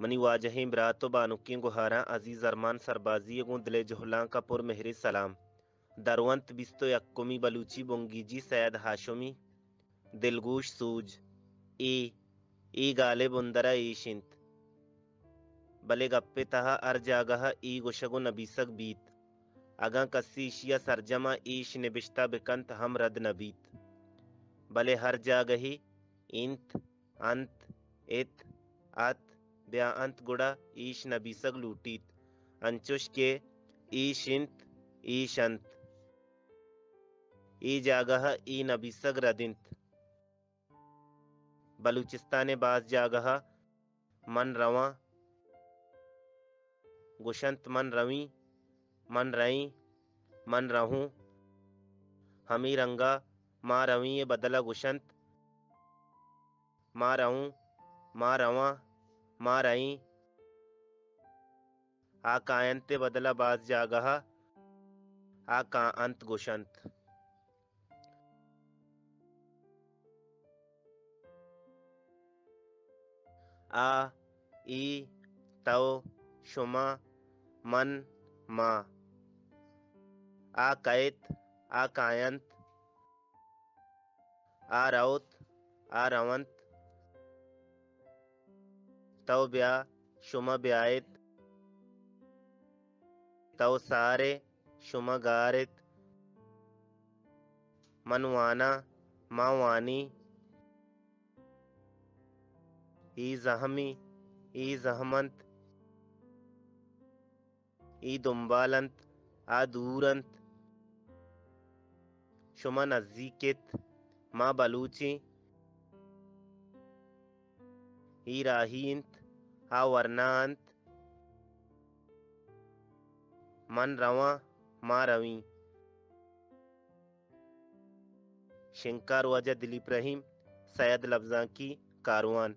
منی واجہیں برات ءُ بانکیں گہاراں، عزیز ارمان سربازی ءِ گوں دل ءِ جہلانک ءَ پر مہریں سلام۔ درونت بیست ءُ یکمی بلوچی بنگیجی سید ہاشمی، دلگوش سوج۔ اے، اے گال ءِ بندر ءَ ایش انت۔ بلے گپ ءِ تہا ہر جاگہ ءَ اے گوشگ ءُ نبیسگ بیت۔ اگاں کسے ایشی ءَ سرجم ءَ ایش نبشتہ بہ کنت ہم رد نہ بیت۔ بلے ہر جاگہے انت، انت، ات، ات، بیا انت گڑا ایش نبیسگ لوٹیت۔ انچوش کہ ایش انت، ایش انت۔ اے جاگہ ءَ اے نبیسگ رد انت۔ بلوچستان ءِ باز جاگہ ءَ من رواں گوشنت، من رویں، من رئیں، من رہوں۔ ہمے رنگ ءَ ما رویں ءِ بدل ءَ گوشنت، ما رئوں، ما رواں، ما رئیں۔ آ کاینت ءِ بدل ءَ باز جاگہ ءَ آ کاں انت گوشنت۔ آ، اے، تو، شما، من، ما۔ آ کئیت، آ کاینت۔ آ رئوت، آ رئونت۔ تو بیا، شما بیایت۔ تو سار ئے، شما گار ات۔ من واناں، ما وانیں۔ اے زہمے، اے زہم انت۔ اے دمبال انت، آ دور انت۔ شما نزیک ات، ما بلوچیں۔ اے راہی انت، آ ورنا انت۔ من رواں، ما رویں۔ شنگکار واجہ دلیپ رحیم، سید لبزانکی کاروان۔